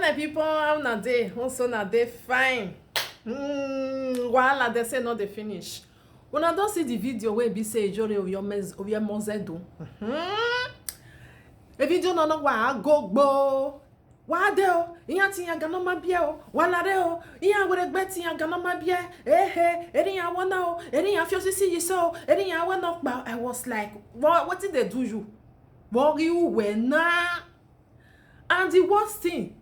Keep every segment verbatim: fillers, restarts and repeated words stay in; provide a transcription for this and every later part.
My people, how una dey? Hope say una dey fine. Hmm, wahala dey say no dey finish. Una don see the video wey be say Ijore Ovie Omo-, Ovie Omo Ozedu. Hmm. E video na no wa go gbo. Wa de o, iran te iran ga ne ọ ma biẹ o, wa lare o, iran werriegbe te iran ga ne ọ ma biẹ, ehe, eri iran wẹ na o, eri iran fi osisi yi sẹ o, eri iran wẹ nọkpa. I was like, "What, wetin dey do you? Vbe ọ ghi ru wẹ na?" And the worst thing,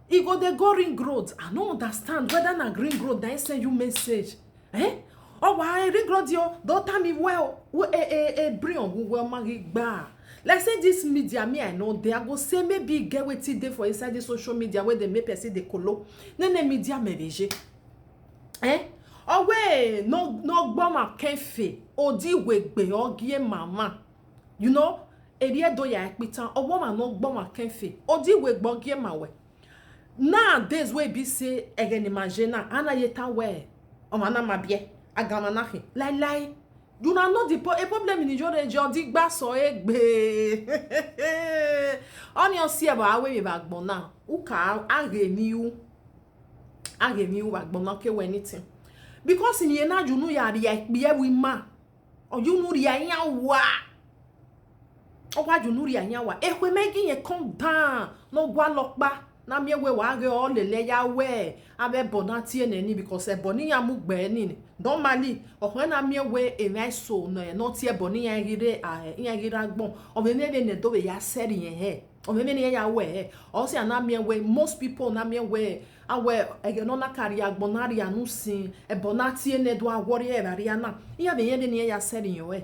e go dey go Ring Road. I no understand whether na Ring Road na send you message. Eh? Ọ wa Ring Road yo, do tama wẹ o, e, e, e, brion wu wẹ ọ ma ghi gba. Like say this media, me, I no dey. I go say maybe e get wetin dey for inside this social media wey dey make person dey kolo. Nene media mẹ vbe ye. Eh? Ọ wẹ ne ọ, ne ọ gbe ọmwa kẹfe, odiwegbe ọ gie mama. You know, erriọ do ya ẹkpitan, ọ wẹ ọmwa ne ọ gbe ọmwa kẹfe, odiwegbe ọ gie ma wẹ. Nowadays wey be say ẹghẹ ne ima ye na, a na ye ta wẹ ọmwa na ma biẹ, aganmwa na khin. Laelae. You na know the po-, a problem ni Ijore ye, ọ di gba sẹ egbe. Ọnii ọ si ẹvbo a wẹ emwi vbe agbọn na, u ka a ghe emwi ru, a ghe emwi ru vbe agbọn na, ọ ke wẹ anything. Because emwi na ye unu ya rhie ikpia ẹvbo ima, ọ ye unu rhie iran wa. Ọ wa ye unu rhie iran wa. Ekhue mẹ ghi yẹn come down, ne ọ gualọ ọkpa, ne a miẹn wẹ wa ghe ọ lele ya wẹ avbe ẹbọ na tie nẹ ni, because ẹbọ ne iran mu gbe ni. Normally, ọkhọe na miẹn wẹ emwa eso nọ, ne ọ tie ẹbọ ne iran ghi rre, a, iran ghi rre agbọn. Ọ mwẹ emwi vbene ẹdẹ vbe ya sẹrriọ hẹ. Ọ mwẹ emwi ne iran ya wẹ hẹ. Ọ si a na miẹn wẹ most people na miẹn wẹ a wẹ ẹghẹ ne ọ na ka rrie agbọn na rria ne usin, ẹbọ na tie nẹ do a worry ẹre vbe arria na. Iran vbe rẹn vbene iran ya sẹrriọ hẹ.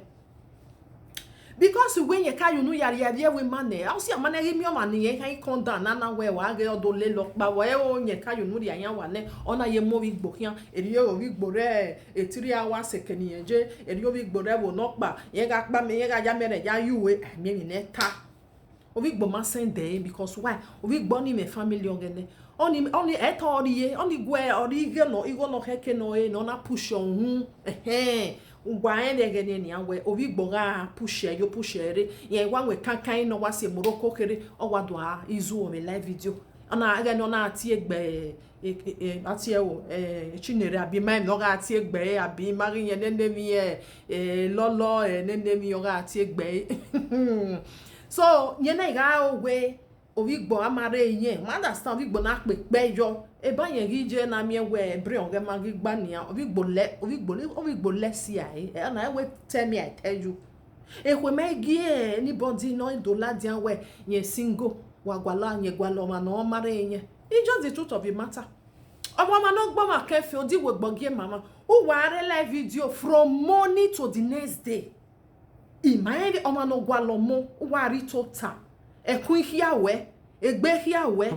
Because wẹ irẹn ka ye unu ya rhie avbiẹ ẹvbo ima nẹ, ọ si a ma nẹ ghi miẹn ọmwa ne irẹn khan i come down na na wẹ wa ghe ọ do lele ọkpa vbe ẹro, irẹn ka ye unu rhie iran wa nẹ, ọ na ye mu ovbi igbo khian, erriọ ovbi igbo rre etiri a wa sẹ eke ne irẹn ye, erriọ ovbi igbo rre ẹvbo nọkpa, irẹn gha kpa amẹ, irẹn gha ya amẹ rẹn ya ye uwe, a miẹn emwi ne ta. Ovbi igbo ma send ẹre, because why? Ovbi igbo ni mwẹ family ọghẹnẹ. Ọni, ọni ẹtọ ọ rrie, ọni guẹ, ọ rrie igho nọ, igho nọ khẹke nọ re, ne ọ na push uhunmwu. Ehẹn, uwa rẹn vbe ẹghẹ ne nian wẹ, ovbi igbo gha push ẹre yo, push ẹre rre. Irẹn wa wẹ kankan ne ọ wa si Morocco kherhe, ọ wa do a izu ọ vbe live video. Ọna ẹghẹ ne ọ na tie gbe, e, e, e, a tie ẹvbo, e, Chinere abi ima ne ọ gha tie gbe, abi ima ghi yẹn nene emwi, e, e, lọlọ, e, nene emwi ọ gha tie gbe. So, yẹn na gha ro wẹ, ovbi igbo a ma rre iyẹn, ma understand, ovbi igbo na kpe ekpẹ yọ. Eba yẹn ghi ye na miẹn wẹ brion ọghẹe ma ghi gba nian, ovbi igbo lẹ, ovbi igbo, ovbi igbo lẹ si a re, ẹ na wẹ tell me I tell you. Ekhue mẹ gie anybody ne ọ do ladian wẹ yẹn single, wa gualọ, yẹn gualọ ọmwa ne ọ ma rre iyẹn. It's just the truth of the matter. Ọmwa, ọmwa ne ọ gbe ọmwa kẹfe, odiwegbe ọ gie mama. Uwa rre live video from morning to the next day. Ima rẹn vbe ọmwa ne ọ gualọ ọmọ, uwa rri tota. Ẹkun i khia wẹ, egbe i khia wẹ.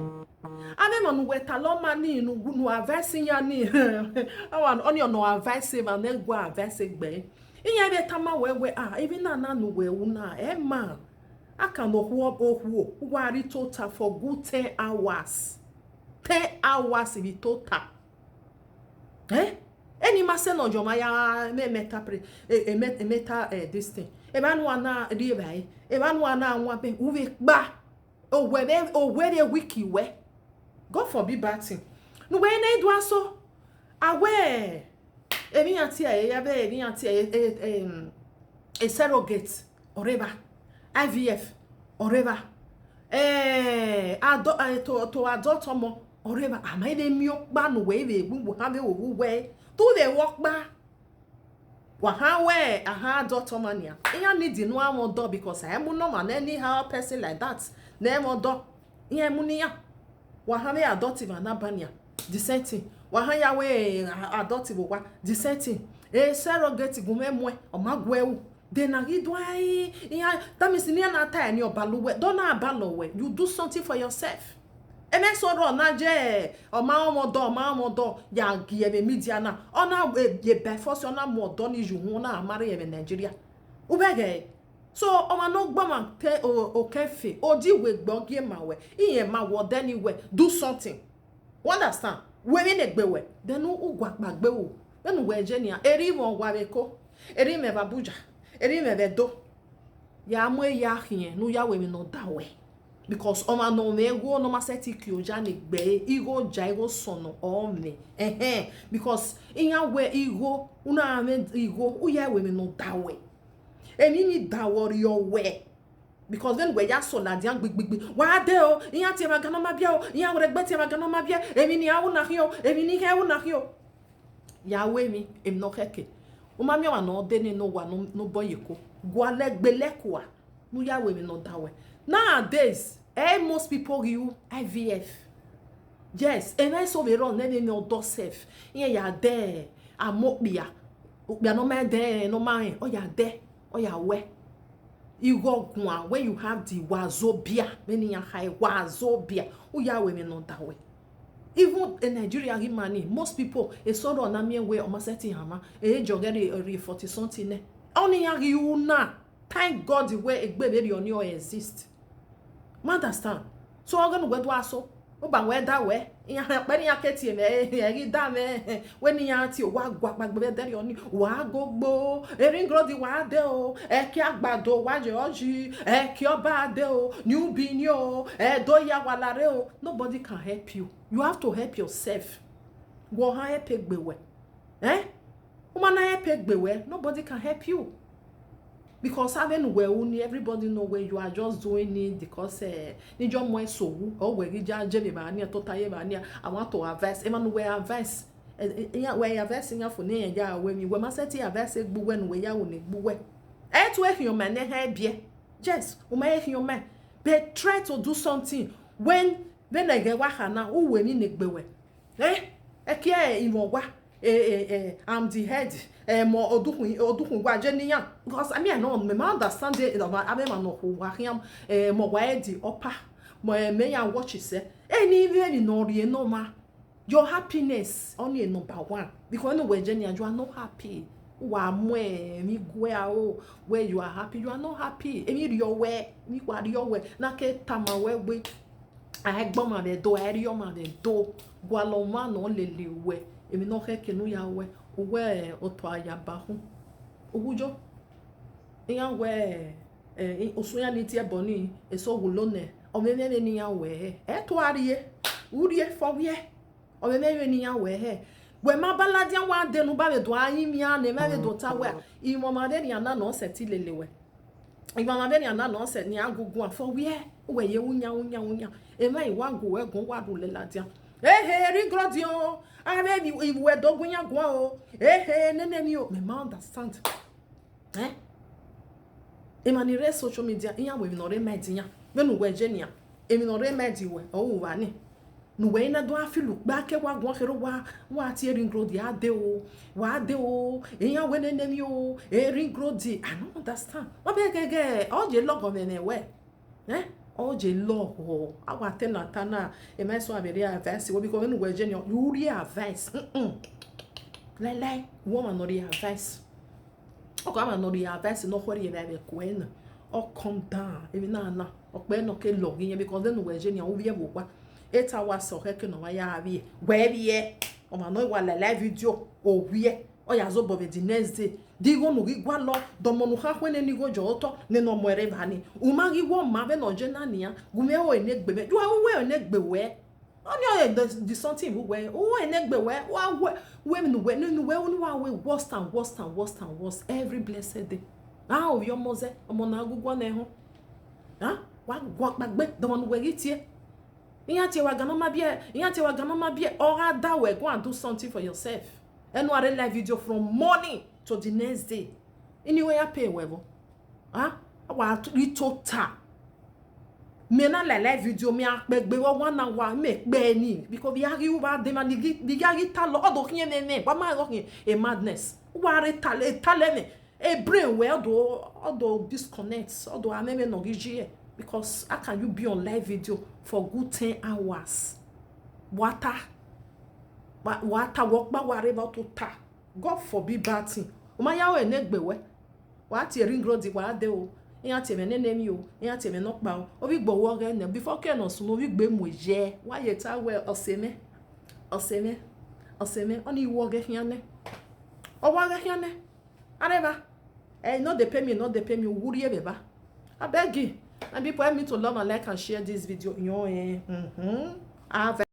Avbe emwa ne uwẹ talọ ma ni, ne u, ne u advice iran ni. Ọmwa, ọni ọ ne ọ advice emwa ne gu advice gbe. Iran vbe tama wẹ wẹ, ah, emwi na na ne uwẹ ru na, ẹ ma. A kan ne okhuo, okhuo, uwa rri tota for good ten hours. Ten hours vbe tota. Eh? Eni ma sẹ ne ọ yọ ọmwa ya mẹ, mẹ ta pre-, e, e, mẹ, mẹ ta, eh, this thing. Evba ne uwa na rri evbare, evba ne uwa na wan bẹn, u vbe kpa. Owẹ vbe, owẹ vbe weak wẹ. God forbid bad thing. Ne uwẹ i na i do aso, a wẹ, emwi iran tie ẹre, ya vbe emwi iran tie ẹre, e, e, em, e surrogate, ọ rre evba, I V F, ọ rre evba, eh, ado-, eh, to, to adopt ọmọ, ọ rre evba. A ma i vbe miẹn ọkpa ne uwẹ i vbe wu, uwẹ kha vbe ru wẹ, te u vbe ru ọkpa. Wa kha wẹ, a kha adopt ọmọ nian. Iran need ne uwa mwẹ ọdọ, because a i mu ne ọmwa ne anyhow person like that, ne ẹ mwẹ ọdọ, iran i mu ne iran. Wa kha vbe adopt evba na ba nian, the same thing. Wa kha ya wẹ, eh, adopt vbe owa, the same thing. E surrogate gu mwẹ muẹn, ọ ma guẹ ru. De na ghi do a i, iran, that means ne iran na ta ẹre ne ọ balọ uwẹ, do na balọ wẹ, you do something for yourself. Ẹmwẹ sọrọ na je, ọ ma mwẹ ọdọ, ọ ma mwẹ ọdọ, ya gie vbe media na. Ọ na, eh, ye by force, ọ na mu ọdọ ni ye uhunmwu, ọ na ma rre vbe Nigeria. U vbe ghẹ. So, ọmwa ne ọ gbe ọmwa te o, okẹfe, odiwegbe ọ gie ma wẹ, irẹn ma wẹ ọdẹ ni wẹ, do something. You understand? Wẹ vbene egbe wẹ, then u, u gua kpa gbe ru. Vbene uwẹ je nian, erha mwẹ ọ wa vbe Eko, erha mwẹ vbe Abuja, erha mwẹ vbe Ẹdo. Ya mu eya khian ne u ya ru emwi ne ọ da wẹ. Because ọmwa ne ọ mwẹ igho ne ọ ma sẹtin kie oja ne egbe ẹre, igho oja, igho sọnnọ ọ mwẹ. Ẹhẹn, because iran wẹ igho, u na mwẹ igho, u ya ru emwi ne ọ da wẹ. Emwi ni da wẹ ọ rriọ wẹ. Because vbene uwẹ ya sọ ladian gbigbigbi, wa dee o, iran tie mwẹ aga ne ọ ma biẹ o, iran werriegbe tie mwẹ aga ne ọ ma biẹ, emwi ne iran ru na khian o, emwi ne iran ru na khian o. Ya ru emwi, emwi ne ọ khẹke. U ma miẹn ọmwa ne ọ de nene owa ne ọ bọ ye eko, gualọ egbe lẹkua, ne u ya ru emwi ne ọ da wẹ. Nowadays, eh, most people ghi ru I V F. Yes, emwa eso vbe rrọọ ne ẹmwẹ ne ọdọ sef, iran ya dẹ amọ okpia, okpia ne ọ ma dẹ ne ọ ma rẹn, ọ ya dẹ, ọ ya wẹ. Igho guan, when you have the wazobia, vbene iran kha wazobia, u ya ru emwi ne ọ da wẹ. Even in Nigeria ghi ma ni, most people, eso rrọọ na miẹn wẹ ọ ma sẹtin hanmwa, e jọ ghẹ rrie forty something nẹ. Ọnii iran ghi ru na, thank God wẹ egbe vberriọ ni ọ exist. Ma understand. So ọghe ne uwẹ do a so, u ba wẹ da wẹ, iran ọkpẹ ne iran ke tie mwẹ, ẹ ghi da mwẹ, wẹ ne iran tie owa guakpagbe vbe ẹdẹrriọ ni, wa gogbo, Eringrodi wa dee o, ẹki agbado wa ye ọyi, ẹki ọba dee o, ni ubi ni o, ẹdo ya wa lare o. Nobody can help you. You have to help yourself. Wẹ ọ han help egbe wẹ. Eh? U ma na help egbe wẹ, nobody can help you. Because avbe ne uwẹ ru ni, everybody know wẹ you are just doing it because, eh, ne I just mu ẹn sẹ owu, ọ wẹ ghi ya ye vbe evba nia, tota ye evba nia, I want to advise. Emwa ne uwẹ advise, eh, eh, iran, wẹ advise iran fo ne iran ya ru emwi, wẹ ma sẹtin advise egbe uwẹ ne uwẹ ya ru ne egbe uwẹ. Ẹ i tue khian ọmwa ne ẹhẹn biẹ. Yes, u ma he khian ọmwa. But try to do something when, vbene ẹghẹ wa kha na, u ru emwi ne egbe wẹ. Eh, ẹki imwẹ owa, eh, eh, eh, I'm the head, eh, mọ odukhun, odukhun wa je ne iran. Because I mean, I know, mẹ ma understand the, avbe emwa ne ọ khu wa khian, eh, mọ wa ẹdi ọpa, mọ, eh, mẹ ya watch sẹ. Eni vbe emwi ne ọ rhie ne ọmwa, your happiness, ọnii number one. Because ne uwẹ je nian, you are not happy. Wa mu emwi gue aro, where you are happy, you are not happy. Emwi rriọ wẹ, emwi wa rriọ wẹ, na ke tama wẹ wẹ, a i gbe ọmwa vbe Ẹdo, a i rhie ọmwa vbe Ẹdo, gualọ ọmwa ne ọ lele wẹ, emwi ne ọ khẹke ne u ya ru wẹ, uwẹ otọ a ya ba khu. Uwujo, iran wẹ, eh, osu iran ni tie ẹbọ ni, eso wulo nẹ, ọ mwẹ emwi ne iran wẹ hẹ, ẹ i tue a rrie, u rrie fọ wiẹ, ọ mwẹ emwi ne iran wẹ hẹ. Wẹ ma ba ladian wa dee ne u ba vbe do a rinmwian ne emwa vbe do ta wẹ, imwẹ ọmwa vbe nian na ne ọ sẹtin lele wẹ. Iwamwa vbenian na nọ sẹ ne iran gu guan fọ wiẹ, uwẹ ye uyan uyan uyan. Emwa i wa gu wẹ gun wa rhulẹ ladian. Ehe, Eringrodi o, avbe ivbi uwẹ do gu iran guan o. Ehe, nene emwi o, mẹ ma understand. Eh? Emwa ni rre social media, iran wẹ emwi ne ọ rre mind iran. Vbene uwẹ je nian, emwi ne ọ rre mind wẹ, ọ ru uwa ni. Ne uwẹ i na do a feel ukpẹ, a ke wa guan kherhe, wa, wa tie Eringrodi a dee o, wa dee o, iran wẹ nene emwi o, Eringrodi, I no understand. Ọ bẹ gẹgẹ, ọ ye lọghọ mwẹ mwẹ wẹ. Eh? Ọ ye lọghọ, a wa te na ta na, emwa eso a vbe rhie advice wẹ, because vbene uwẹ je nian, u rhie advice. Mm-mm. Laelae, u ọmwa ne ọ rhie advice. Ọ ka ọmwa ne ọ rhie advice ne ọ khuẹrhie vbe ẹvbo ẹko ẹre na. Ọ calm down, emwi na na, ọ kpẹ ne ọ ke lọghe irẹn, because vbene uwẹ je nian, u vbiẹ vbe owa. Eta wa sẹ ọkhẹke ne ọ wa ya vbiẹ, wẹ vbiẹ. Ọmwa ne ọ wa la live video, ovbiẹ. Ọ ya zobọ vbe the next day. De igho ne u ghi gualọ, de ọmọ ne u kha khuẹ nene igho jọ otọ, nene ọmọ ẹre evba ni. U ma ghi wẹ ọma vbene ọ ye na nian, gu mwẹ ru enegbe mwẹ. You are, u ru enegbe wẹ. Ọnii ọre the, the something vbe uwẹ, u ru enegbe wẹ, wa wẹ, wẹ emwi ne uwẹ, ne uwẹ, ne uwa wẹ worse and worse and worse and worse every blessed day. A, ovbi ọmọ zẹ, ọmọ na gu guan nẹ họn. A, wa guan kpaegbe, de ọmọ ne uwẹ ghi tie. Iran tie wa gan ne ọ ma biẹ, iran tie wa gan ne ọ ma biẹ, ọ gha da wẹ, go and do something for yourself. Ẹnu a rre live video from morning to the next day. Ini wẹ ya pay wẹ vbọ. A, wa tu-, rhie tota. Mẹ na la live video, mẹ a kpẹgbe vbe one hour, mẹ kpẹ ni, because vbe a ghi ru vbe a dẹ emwa ni ghi, vbe a ghi ta lọ, ọ do khian ẹmwẹ, wa ma ghe ọ khian, a madness. Wa rre ta lẹ, ta lẹ mwẹ, a brain wẹ, ọ do, ọ do disconnect, ọ do a mwẹ ẹmwẹ ne ọ ghi ye, because how can you be on live video for good ten hours? Wa ta, wa, wa ta, wa ọkpa wa rre vbe ọ tota. God forbid bad thing. U ma ya ru enegbe wẹ. Wa tie Eringrodi wa dee o, iran tie mwẹ nene emwi o, iran tie mwẹ nọkpa o. Ovbi igbo wẹ ọghẹ nẹ, before ke ne ọ sunu, ovbi igbo mu ye, wa ye ta wẹ, ọse mwẹ, ọse mwẹ, ọse mwẹ, ọnii wẹ ọghẹ khian nẹ. Ọ wa ghẹ khian nẹ. Arẹvba, ẹ, e no dey pay me, e no dey pay me, u rhie vbe evba. Abeg, And people, help me to love and like and share this video. Yo, eh, mhm. Have a